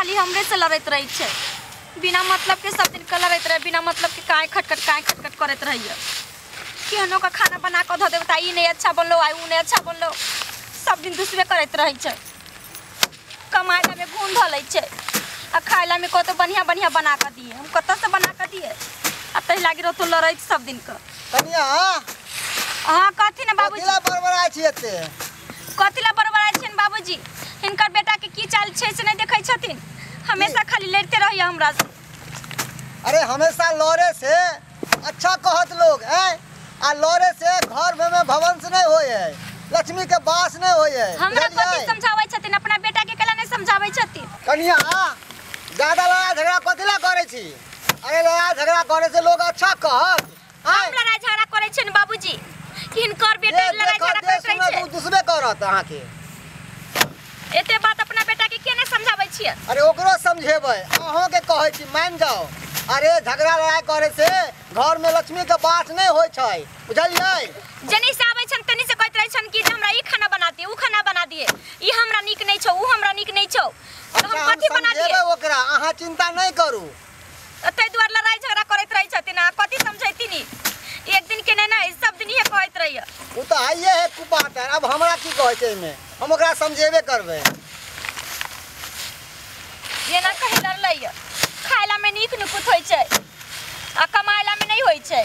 खाली हमरे से लड़ैत रहै छै बिना मतलब के सब दिन के लड़ैत रहे बिना मतलब के काय खटखट करैत रहैया केहनो का खाना बना के धऽ देब त ई नहीं अच्छा बनलो आई उ नहीं अच्छा बनलो सब दिन दूसरे करैत रहै छै कमाइला में घून धलै छै आ खाइला में कतो बढ़िया बढ़िया बना के दिए हम कत से बना के दिए आ तहि लागि रहतो लड़ैत सब दिन के कनिया हां कथि ने बाबूजी कथिला बड़बड़ाय छी एते कथिला बड़बड़ाय छियन बाबूजी हिनकर बेटा के की चाल छै से नहीं देखै छथिन हमेशा खाली लड़ते रहिए हमरा से। अरे हमेशा लड़े से अच्छा कहत लोग हैं आ लड़े से घर में भवन से नहीं होय है लक्ष्मी के बास नहीं होय है। हमरा कथि समझाबै छथिन अपना बेटा के केला नहीं समझाबै छथिन। कनिया ज्यादा लड़ाई झगड़ा कथिला करै छी? अरे लड़ाई झगड़ा करे से लोग अच्छा कहत। हम लड़ाई झगड़ा करै छियन बाबूजी हिनकर बेटा लड़ाई झगड़ा करैत रहै छै दुसबे करत अहाँ के। एते बात अपना बेटा के के नहीं समझाबै छियै? अरे ओकरो समझेबै अहों के कहै छी मान जाओ। अरे झगड़ा लड़ाई करे से घर में लक्ष्मी के बास नहीं होय छै बुझलियै? जनी से आबै छन तनी से कहैत रहै छन कि हमरा ई खाना बना दिए उ खाना बना दिए ई हमरा नीक नहीं छौ उ हमरा नीक नहीं छौ तो हम कथि बना दिए ओकरा? अहाँ चिंता नहीं करू। तै दुआर लड़ाई झगड़ा करैत रहै छथिन आ कथि समझैतिनी एक दिन के नहीं ना सब दिन इहे कहैत रहैया। उ त आइए है कुपातर अब हमरा की कहै छै एमे हम ओकरा समझेबे करबै। ये ना कहीं लड़लैया खाइला में नीक नुकुत होय छै आ कमाइला में नहीं होय छै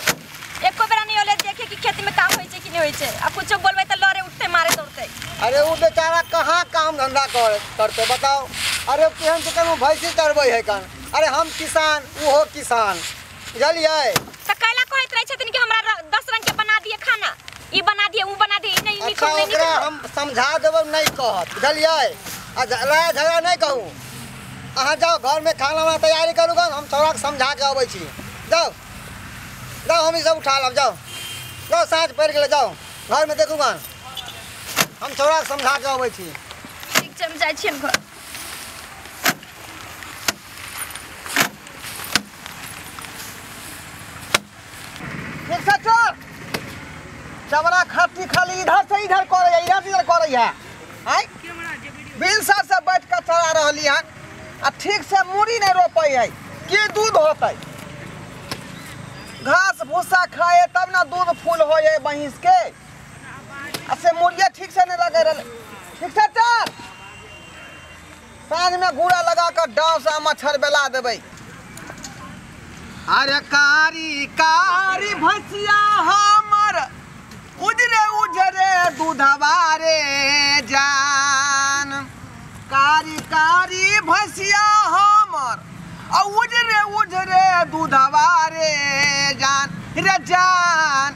एको बेरा नहीं होले देखे कि खेत में काम होय छै कि नहीं होय छै आ कुछो बोलबै त लड़े उठते मारे दौड़ते। अरे उ बेचारा कहाँ काम धंधा करते बताओ? अरे केहन से केहन भैंसी चरबै है कन। अरे हम किसान उहो किसान बुझलियै? त कैला कहैत रहै छथिन कि हमरा 10 रंग के बना दिए खाना ई बना दिए उ बना दिए ई नहीं नीक नहीं। ओकरा हम समझा देबै नहीं कहत बुझलियै? आ लड़ाई झगड़ा नहीं कहू। अहाँ जाओ घर में खाना वाना तैयारी करू गन हम छौड़ा के समझा के अबै छी। जाओ जाओ हम ई सब उठा लब जाओ जाओ साँझ पड़ि गेलै जाओ घर में देखू गन हम छौड़ा के समझा के अबै छी। ठीक छै हम जाइ छियन घर। ठीक से चल चबरा खट्टी खाली इधर से इधर करे इधर से इधर करे है आय बिलसर से बैठ के चला रहली हन आ ठीक से मूड़ी नहीं रोपै है के दूध होतै? घास भूसा खाए तब ना दूध फूल होय है महींस के आ से मुड़िया ठीक से नहीं लगे रहे। ठीक से चल साँझ में घूरा लगा कर डाँव से मच्छर बेला देबै। अरे कारी कारी भैंसिया हमर उजरे उजरे दूधवा रे जान कारी कारी भैंसिया हमर आ उजरे उजरे दूधवा रे जान रे जान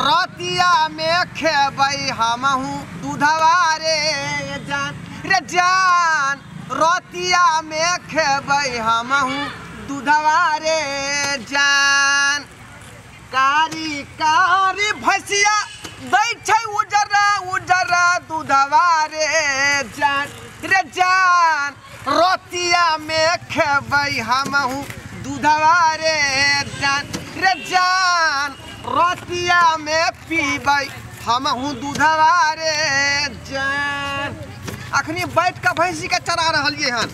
रतिया में खेबै हमहू दूधवा रे जान रे जान रतिया में खेबै हमहू दूधवा रे जान कारी कारी भैंसिया दै छै उजरा उजरा दूधवा रे जान रे जान रतिया में खेबै हमहू दूधवा रे जान रे जान रतिया में पीबै हमहू दूधवा रे जान। अखनी बैठ के भैंसी के चरा रहलियै हन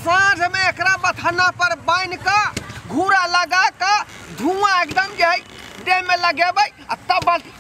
साँझ में एकरा बथाना पर बान्हि के घूरा लगा के धुआं एकदम जे है देह में लगेबै आ तब बाल्टी